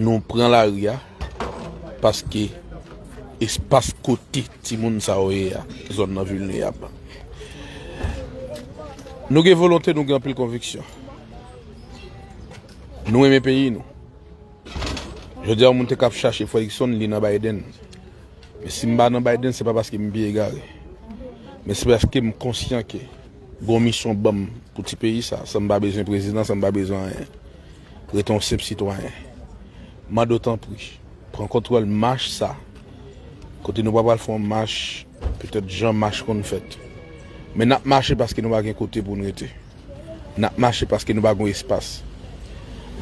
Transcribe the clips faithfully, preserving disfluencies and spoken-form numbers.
Nou pran lari a paske espas kote timoun sa yo ye a, zòn nan vilnerab. Nou gen volonte, nou gen anpil konviksyon. Nou renmen peyi nou. Jodi a, yon moun te kab chache Frè Luckson, li nan Biden. Men si m pa nan Biden, se pa paske m pi egare. Men se paske m konsyan ke gon misyon ban m pou ti peyi sa, san m pa bezwen prezidan, san m pa bezwen anyen. Rete yon senp sitwayen. Mande w tanpri, pran kontwòl mach sa. Kote nou pa pral fè yon mach, petèt jan mach konn fèt. Men n ap mache paske nou pa gen kote pou n rete. N ap mache paske nou pa gen espas.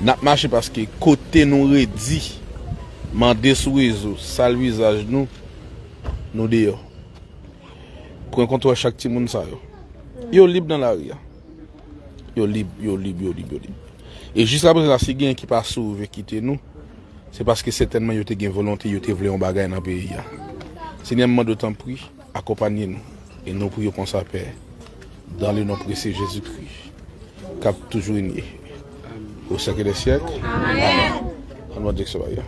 N ap mache paske kote nou redi, mande sou rezo, sal vizaj nou, nou deyò. Pran kontwòl chak timoun sa yo. Yo lib nan lari a. Yo lib, yo lib, yo lib, yo lib. E jiskaprezan la, si gen ki pa sove kite nou, se paske sètènman yo te gen volonte, yo te vle yon bagay nan peyi a. Senyè, m mande w tanpri, akonpanye nou. E nou priye konsa, Pè, dans le nom précieux Jésus-Christ, k ap toujou renye au siècle des siècles. Amen. Ann mande sa yo.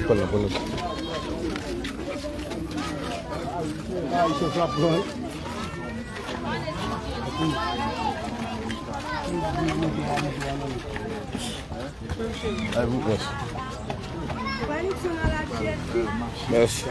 Pran l, pran l. Mèsi.